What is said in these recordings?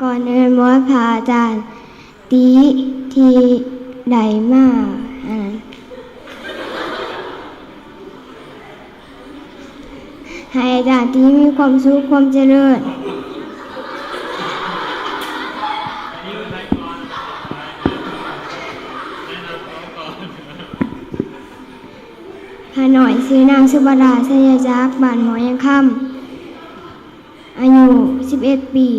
ກ່ອນອື່ນໝົດ ພະອາຈານຕິທີ່ໄດ້ມາ ອັນ ໃຫ້ອາຈານຕິມີຄວາມສຸກ ຄວາມຈະເລີນ. ຂ້ານ້ອຍຊື່ນາງ ສຸບາດາ ໄຊຍະຈັກ ບ້ານຫົວຍາງຄຳ ອາຍຸສິບເອັດປີ.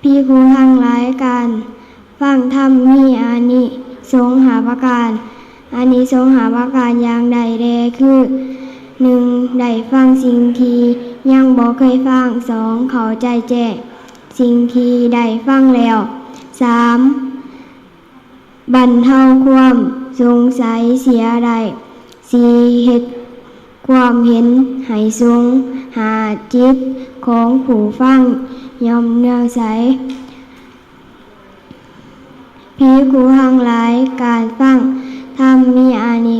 ພິກຂຸທັງຫຼາຍ, ການຟັງທຳມີອານິສົງຫ້າປະການ. ອານິສົງຫ້າປະການຢ່າງໃດແດ່ຄື: ໜຶ່ງ ໄດ້ຟັງສິ່ງທີ່ຍັງບໍ່ເຄີຍຟັງ. ສອງ ເຂົ້າໃຈແຈ້ງສິ່ງທີ່ໄດ້ຟັງແລ້ວ. ສາມ ບັນເທົາຄວາມສົງໄສເສຍໄດ້. ສີ່ ເຮັດຄວາມເຫັນໃຫ້ສູງ. ຫ້າ ຈິດຂອງຜູ້ຟັງຍ່ອມເໜືອໃສ. ພິກຂຸທັງຫຼາຍ, ການຟັງທຳມີອານິ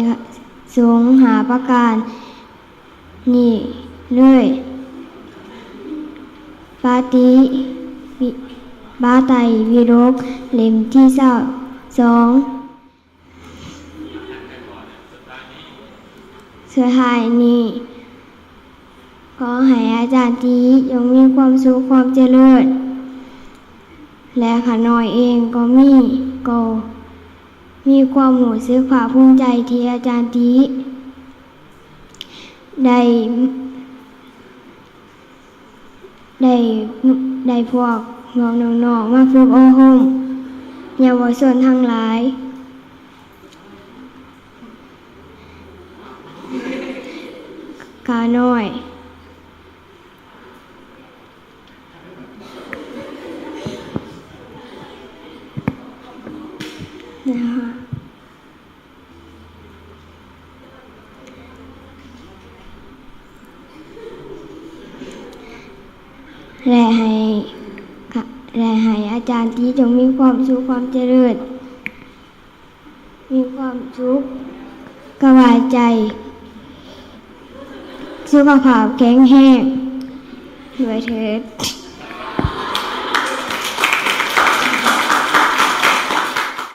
ສົງຫ້າປະການນີ້ເລີຍ. ປະຕິວິ ປະໄຕວິໂດກ ເຫຼັ້ມທີຊາວສອງ. ສຸດທ້າຍນີ້ ຂໍໃຫ້ອາຈານຕິຈົ່ງມີຄວາມສຸກ ຄວາມຈະເລີນ ແລະ ຂ້ານ້ອຍເອງກໍມີ ກໍມີຄວາມຮູ້ສຶກພາກພູມໃຈທີ່ອາຈານຕິໄດ້ ໄດ້ ໄດ້ພວກ ພວກນ້ອງໆ ມາຝຶກອົບຮົມເຍົາວະຊົນທັງຫຼາຍ. ຂ້ານ້ອຍ ແລະ ໃຫ້ ແລະ ໃຫ້ອາຈານຕິຈົ່ງມີຄວາມສຸກ ຄວາມຈະເລີນ, ມີຄວາມສຸກ ສະບາຍໃຈ, ສຸຂະພາບແຂງແຮງດ້ວຍເທີ້ນ.